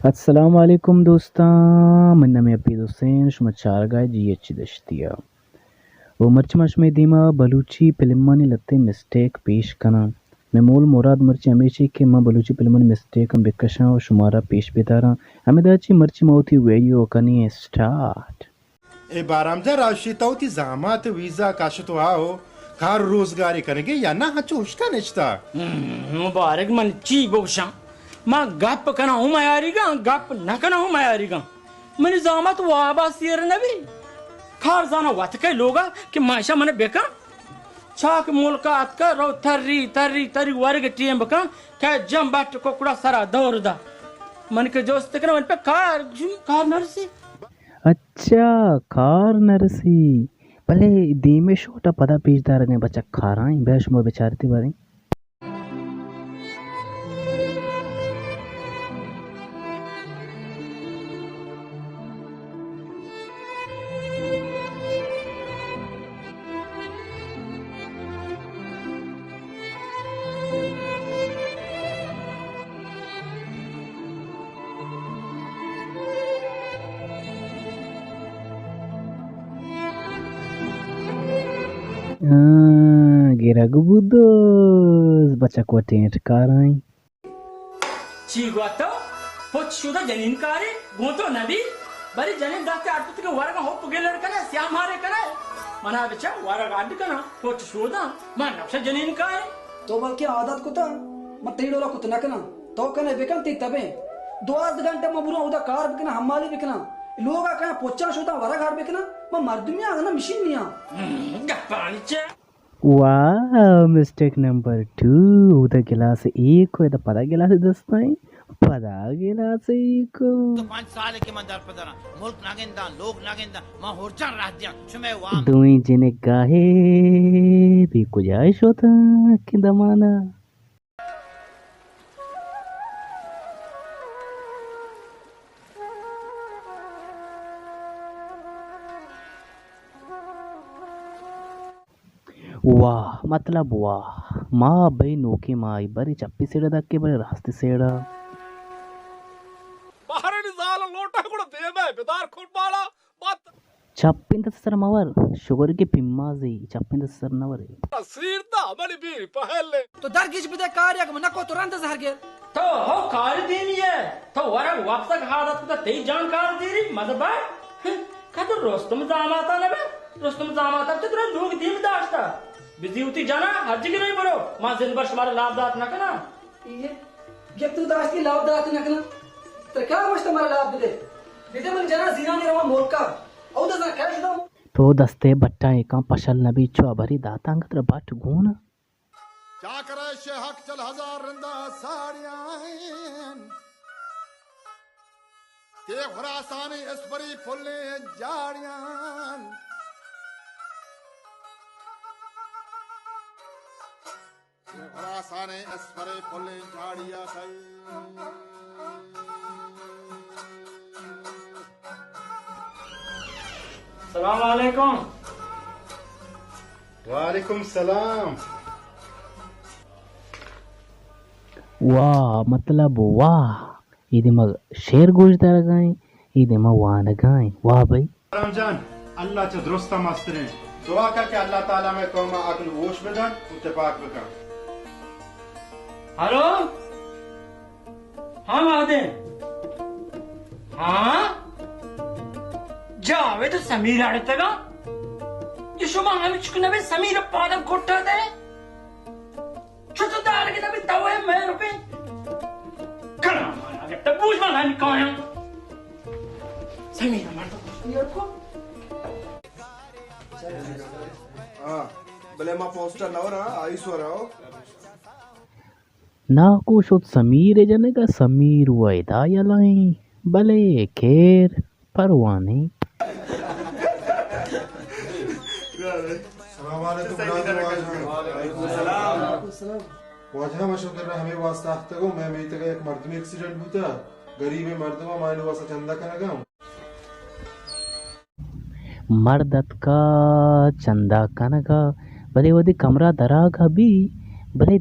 السلام علیکم دوستاں، من نام حفیظ حسین، شما چارگا جی ایچ دشتی ءَ۔ و مرچی ما شمئے دیما بلوچی پلمانی لتے مسٹیک پیش کناں۔ مئے مول مراد مرچی ہمیشی کہ ما بلوچی پلمانی مسٹیک ہم بکشاں و شمارا پیش بداراں۔ ہمدا چی مرچی ما وتی ویڈیو کنی اسٹارٹ۔ اے بارام جان، راشی تو وتی زامات ویزا کشت و آؤ، کار روزگاری کنگے یا نہ، ہنچو ہشکا نشتا؟ ہم، مبارک، من چی بگوشاں؟ ما گپ کناں ہوں میاریگاں، گپ نہ کناں ہوں میاریگاں۔ منی زامات وابا سیر نبی۔ کار زاناں وت کئے لوگا کہ ماشا من بکن۔ چاک ملکا اتکا رو تری، تری، تری ورگ ٹیم بکن کہ جم بٹ ککڑا سرا دور دا۔ من کہ جوست کناں من پہ کار، کار نرسی۔ اچھا، کار نرسی۔ بلے دیمے شوٹا پدا پیش دارگیں بچک کارائیں، بیا شما بچارتی باریں۔ آ، گرگ بودوز، بچک و ٹینٹ کارائیں۔ چی گوات تو؟ پچ شودا جنین کارے، گوں تو نبی؟ بری جنین دستے اڈ کتگے ورگا ہوپ گلڑ کنے، سیاہ مارے کنے۔ منا بچا ورگ اڈ کنا، پچ شودا، ما نقشہ جنین کارے۔ تو بلکہ عادت کتا، من تئی ڈولا کت نہ کناں۔ تو کنے بکن تئی تبیں۔ دوازدہ گھنٹہ من برو اودا کار بکناں، حمالی بکناں۔ لوگا کنا پچاں شودا ورگ اڈ بکناں، من مردمی آں نہ مشین نیاں۔ ہم، گپانی چے؟ واہ، مسٹیک نمبر ٹو، اودا گلاس ایک کو، ادا پدا گلاس دستائیں، پدا گلاس ایک کو۔ تو پنچ سال کہ من در پدراں، ملک نہ گنداں، لوگ نہ گنداں، من ہرچاں راہ دیاں، شمئے وام۔ دوئیں جنک گاہے بی کجا شوتاں کہ دمانا۔ واہ، مطلب واہ۔ ما بھئی نوکیں ماہی، برے چپی سیڑا دکے، برے راستی سیڑا۔ بہرنی زال لوٹا گڑا دیما بدار کھن بالا۔ چپیں دست سر مہ ور، شگر کہ پیمازی، چپیں دست سر نہ ورے۔ سیر دا منی بیر پہلے۔ تو درگیج بدے کار یک من نکو تو رند زہر گر۔ تو ہو کار دینی ہے، تو ورگ وپسگ حالت کتا تئی جان کار دیری مزبا۔ کد رستم زاماتا نبے، رستم زاماتا تو ترا لوگ دیم داشتا۔ بزی وتی جانا ہر جگہ نہیں برو، ما زند بر شمارا لاپ دات نہ کنا۔ یہ گپت داشتی لاپ دات نہ کنا۔ ترا کیا گوشت مارا لاپ بدے؟ بدے من جنا زیرانی رواں ملکا۔ او دزا کیا شدا؟ تو دستے بٹا ایکاں پشل نبی چو ابری داتا انگت بٹ گون۔ چاکر شے حق چل ہزار رندا ساڑیاں۔ تے خراسانی اسپری پھلیں جاڑیاں۔ خراسان اسپرے پھلیں جاڑی آ سائی۔ السلام علیکم۔ وعلیکم السلام۔ واہ، مطلب واہ۔ اے دیما شعر گوش دارگائیں، اے دیما وانگائیں۔ واہ بھئی۔ رام جان، اللہ چہ درستا مستریں۔ دعا کن کہ اللہ تعالی مئے قوم ء عقل ہوش بدن و تپاک بکن۔ ہلو؟ ہاں مہدے۔ ہاں؟ جاوید و سمیر اڑتگا؟ یہ شما ہمچک نبے سمیر پادم کٹا دے؟ چطور دارگی نبی توے مہر پہ؟ کلام آنا گتا بوش من ہمی کایاں۔ سمیر مرد کو۔ ہاں، بلے ما پوسٹر نہ ورا، آئی سورا ہو۔ ناکو شد سمیر جنگا، سمیر و ادا یلائیں۔ بلے خیر، پرواہ نیں۔ السلام علیکم، برادر واجہ۔ وعلیکم السلام۔ واجہ، ما شما کرا ہمے واسطہ اختگوں، مئے میتگا یک مردمے ایکسیڈنٹ بوتا، غریبیں مردم، ما اینو واسطہ چندہ کنگا۔ مرد اتکا چندہ کنگا، بلے وہدے کمرہ دراگا بی، بلے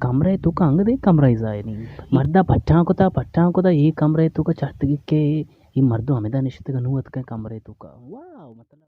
کمرہ ءِ توکا انگت اے کمرہ ءِ ظاہر نہ اِنت۔ مرد ءَ پٹاں کتا، پٹاں کتا، اے کمرہ ءِ توکا چارتگ کہ اے مردم ہمدا نشتگ، نوں اتکگ کمرہ ءِ توکا۔ واہ، مطلب۔